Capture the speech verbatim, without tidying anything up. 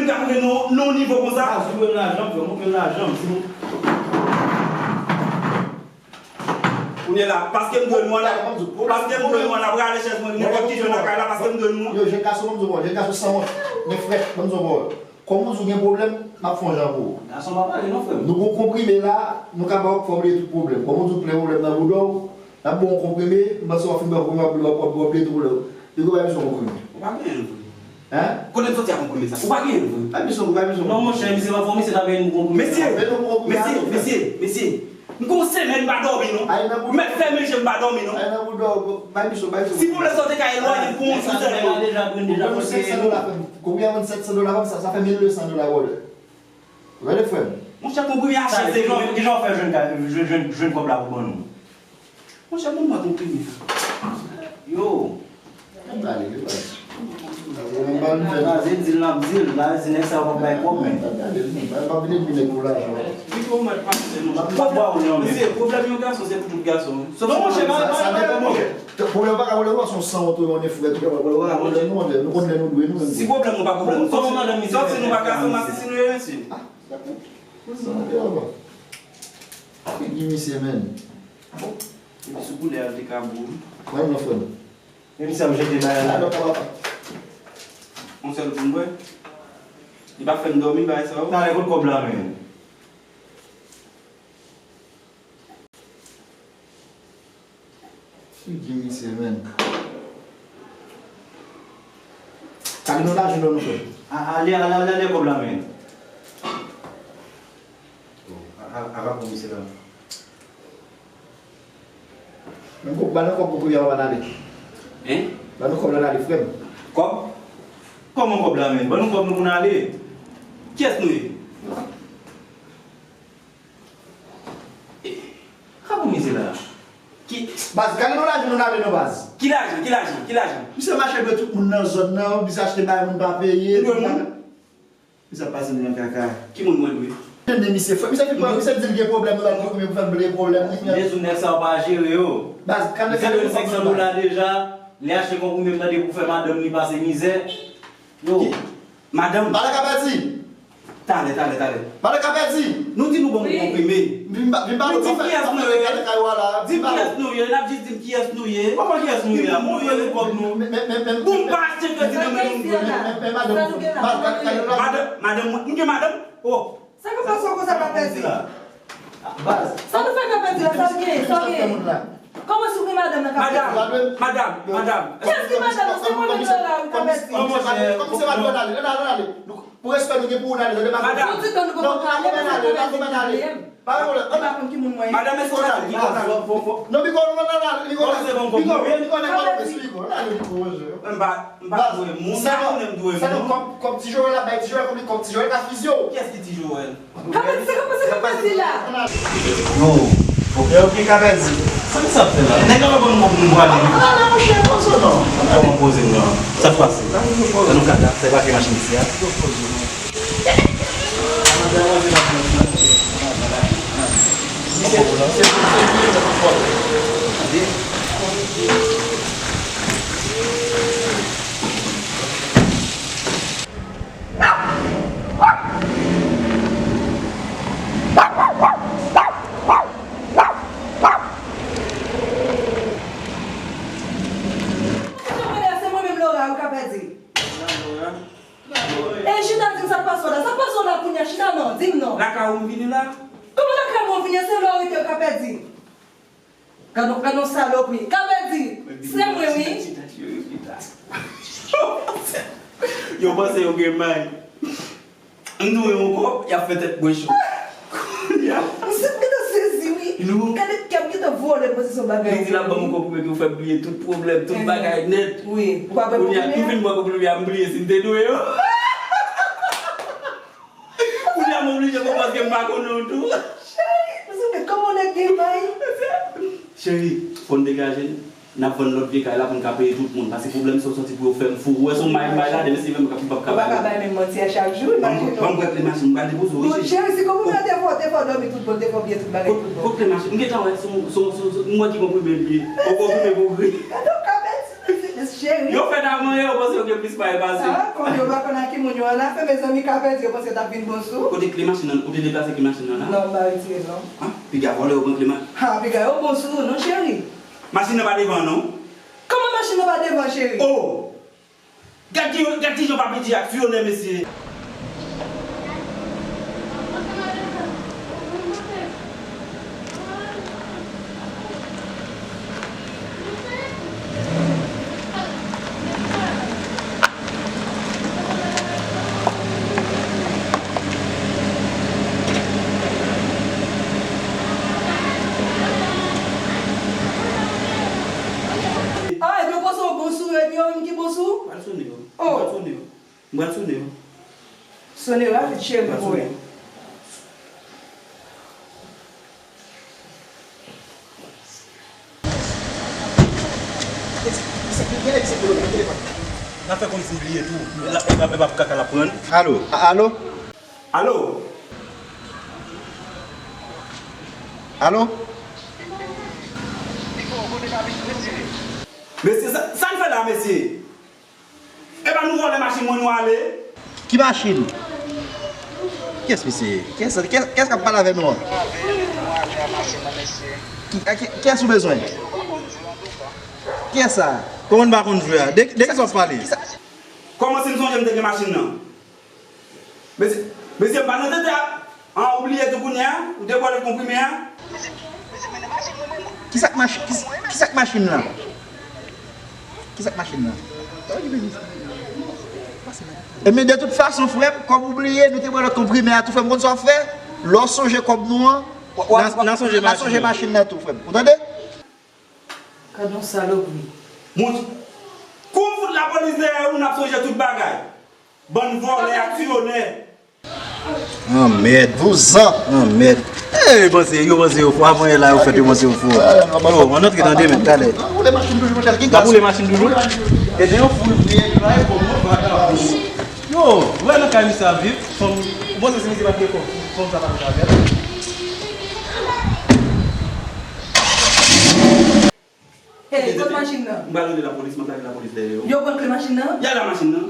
menm k ap rive nan nan yon nivo konsa? Baz, ou dwe m lajan, frè m, ou dwe m lajan, si nou Kounye la, paske m dwe nou an, paske m dwe nou an, n ap rale chèz mwen nenpòt ki jan nan kay la, paske m dwe nou an. Yo, jèn gason, ban m di w, jèn gason sanwont, men frèt, ban m di w. Kòm ou di w gen pwoblèm, m ap fè yon jan pou ou. Gason pa pale non, frè m. Nou gon konprime la, nou ka ba w fòmile tout pwoblèm. Kòm ou di w plen pwoblèm nan bouda w, n ap ba w yon konprime, m panse w ap fin bwè konprime, w ap bwè, w ap bwè, w ap bwè tout pwoblèm. Li gon bagay misye yon konprime. Ou pa gen l vre. Hein? Kote m soti a konprime sa? Ou pa gen l vre. Bay misye, bay misye. Non, monchè, misye pa fè misye ta bay nou konprime. Mesye, mesye, mesye, mesye. M gon semèn m pa dòmi non. Mèt fèmen je m pa dòmi non. Ay nan bouda w, bay misye, bay misye. Si pwoblèm sa w te ka elwanye pou yon jou sèlman. Deja pran deja. Ou pran sèt san dola, frè m. Konbyen a vann sèt san dola, frè m, sa, sa fè mil de san dola, brother. Ou tande, frè m? Monchè, konbyen a chè se kijan, kijan w fè jwenn ka-, jwenn, jwenn, jwenn kòb la pou ban nou? Monchè, ban mwen konprime sa. Yo. Ann ale, yo, baz. Ann ale, ann ale. Kraze dil n ap dil, la, di nèg sa yo p ap bay kòb, men. Ann ale, non, pa, pa vin epi nèg pou lajan. Pito w mèt pase, monchè. M ap ba w nan men. Mesye, pwoblèm yon gason, se pou tout gason, wi. Non, monchè, pa, pa, pa, pa, monchè. Pwoblèm pa ka pwoblèm, se yon sanwont, yon nèfrèt, pwoblèm pa ka pwoblèm, nou, nou konn lè nou dwe, nou menm. Si pwoblèm nou pa pwoblèm nou, kòman mandanm misye, se nou pa ka, se yon masisi nou ye, mesye. Ah, dakò. Sa nou te anvan. Figi misye, menn. Bon, epi sou koulè a, l te ka bon. Mwen, non, frè m. Menm si ap jete bagay la. Yon sèl pou m bwè. Li pa fè m dòmi, bagay sa yo. Talè, kot kòb la, menm? Figi misye, menn. Kale nou lajan nou, frè. A, ale, ale, ale, ale, kòb la, menn. A, a, a, pa pou misye la. Menm kòb, ba nou kòb pou kounye a, pa n ale. Hein? Ba nou kòb la, n ale, frè m. Kòb? Kòman kòb la, menn? Ban nou kòb nou pou n ale. Kiyès nou ye? Ka pou misye la? Ki... Baz, kale nou lajan nou, n ale non, baz. Ki lajan? Ki lajan? Ki lajan? Misye mache dwe tout moun nan zòn nan, misye achte bagay moun pa peye. Dwe moun? Misye ap pase nou nan kaka. Ki moun mwen dwe? Tande misye, frè, misye fin pran, misye di l gen pwoblèm, nou ba l konprime pou fè l bliye pwoblèm li. Dezoun nèg sa yo pa jere yo. Baz, kale, kale nou kòb nou, baz. Misye dwe l senk san dola deja, li achte konprime m tande pou fè madanm li pase mizè. Yo. Ki? Madanm. Pale ka pèdi. Talè, talè, talè. Pale ka pèdi. Nou di nou ban m konprime. Vin ba, vin ba nou kòb, fè, fè kay ou a la. Di m kiyès nou ye, n ap jis di m kiyès nou ye. Kòman kiyès nou ye la? Montre nou kòb nou. Bon, m pa achte kredi nan men moun. Men, men, men, madanm, madanm, madanm, mwen, m gen madanm? Oh. Sa k ap pase w konsa, ka pèdi? Baz. Sa nou fè ka pèdi la? Sa w gen? Sa w gen? Kòman si w gen madanm nan ka pèdi? Madam, madam, madam. Kiyès ki madanm? Se mwen menm la, ou ka pèdi. Kòman se madanm? Kòman se madanm? Ann ale, ann ale, ann ale. Pou respè nou gen pou ou, n ale, tande, madam. Madam. Yon ti tan nou poko pale, paske nou pa konn ki moun mwen ye. Pa gen pwoblèm. Madam, èske w ka di kòman? Non, biko, non, non, non, biko, biko, biko, biko, ann ale, biko, ann ale, biko, ann ale, biko. M pa, m pa dwe moun, m pa konnen m dwe moun. Sa nou kòb, kòb Ti Joel la, bay Ti Joel kòb li, kòb Ti Joel ka fizye w. Kiyès ki Ti Joel? Ka pèdi, sa k ap pase, ka pèdi la? Yo, ok, ok, ka pèdi. Sa misye ap fè la? Nèg la pa ban m kòb pou m pwale. Ann ale, monchè, poze w non. Kòman poze m non? Sa k pase? Ann nou ka, sa pa ke machin isi a. Se mwen menm Laura, ou ka pèdi. E chita, di m sa k pase w la. Sa k pase w la kounye a? Chita non, di m non. Lakay ou m vini la? Kòman lakay mwen w vini a? Se la w rete, ou ka pèdi. Gad on, gad on salopri. Ka pèdi. Se mwen, wi. Chita, chita, chita, chita. Yo panse yo gen may. M touye yon kòb, y ap fè tèt mwen cho. Kounye a. Misye gentan sezi, wi. Nou. Gade kè m gentan vole, m panse se yon bagay. Li di l ap ban m yon konprime pou fè m bliye tout pwoblèm, tout bagay nèt. Wi. Ou pa pran konprime a? Kounye a, m fin pran konprime a, m bliye si m te dwe yo. Kounye a, m oblije pran paske m pa konnen w tou. Cheri, misye, kòman nèg gen may? Cheri, fò n degaje n. N ap vann lòt vye kay la pou n ka peye tout moun. Paske pwoblèm sa yo sòti pou yo fè m fou. Ou wè se yon may m bay la, demen si menm m p ap ka bay. Ou pa ka bay menm manti a chak jou, imajine w. Ban m pran kle machin, m pral depoze w, wi, cheri. Cheri, si konprann te fò, te fò dòmi tout bon, te fò byen tout bagay tout bon. Kot kle machin? M gentan wè se yon, se yon, se yon, m wè ki konprime l ye. Yon konprime pou gri. Gade w ka pèdi, cheri. Yo fèt avan yè, yo panse yo gen plis may pase. Ah, konn yo pa konn a ki moun yo an afè, mezanmi, ka pèdi, yo panse yo t ap vin bon sou. Kote kle machin nan? Ou te deplase kle machin nan la? Non, m pa retire l non. Ah, piga vòlè yo pran kle machin. Ha, piga yo bon sou ou non, cheri. Machin nan pa devan, non. Kòman machin nan pa devan, cheri? Oh! Gad ki, gad kijan Papi G aksyonè, mesye. Ah, epi yo panse w bon sou yo, epi yo menm ki bon sou? M pral sone yo. Oh. M pral sone yo. M pral sone yo. Sone yo rapid, cheri, pou wè. N ap fè kòmsi n bliye tou. L ap, l ap, l ap kaka l ap pran. Alo? A-, alo? Alo? Alo? Mesye, sa, sa n fè la, mesye? E pa nou vòlè machin mwen, nou ale? Ki machin? Kiyès misye ye? Kiyès, kiyès, kiyès k ap pale avè nou an? Ki, a, ki, kiyès ou bezwen? Kiyès sa? Kòman n pa konn jwe a? De, de kisa w ap pale? Kisa, kisa, kòman si m sonje m te gen machin nan? Mesye, mesye, m pa nan tete a. An, ou bliye tou kounye a? Ou te bwè lòt konprime a? Kisa k machi-, kis-, kisa k machin nan? Kisa k machin nan? Ebyen, de tout fason, frè m, kòm ou bliye, nou te bwè lòt konprime a tou, frè m, konn sa w ap fè? Lè w sonje kòb nou an, w a, w a, w a sonje machin nan tou, frè m. Ou tande? Gad yon salopri. Monch-, kou m fout lapolis dèyè ou, n ap sonje tout bagay. Bann vòlè, aksyonè. Anmèd, vouzan, anmèd. Ey, panse, yo panse yo fò, avan yè la, yo fèt, yo panse yo fò. Yo, ann antre tande, men, talè. N ap boule machin toujou, monchè, gen gaz. N ap boule machin toujou? E de yon foul vye, yo la, e pou moun, vagabon. Yo, wè nan kay misye ap viv, fanm, ou panse si misye pa t gen kòb, fanm sa pa t ka fè l? Hey, kot machin nan? M pral rele lapolis, m ap rele lapolis dèyè yo. Yo pran kle machin nan? Y al la machin nan.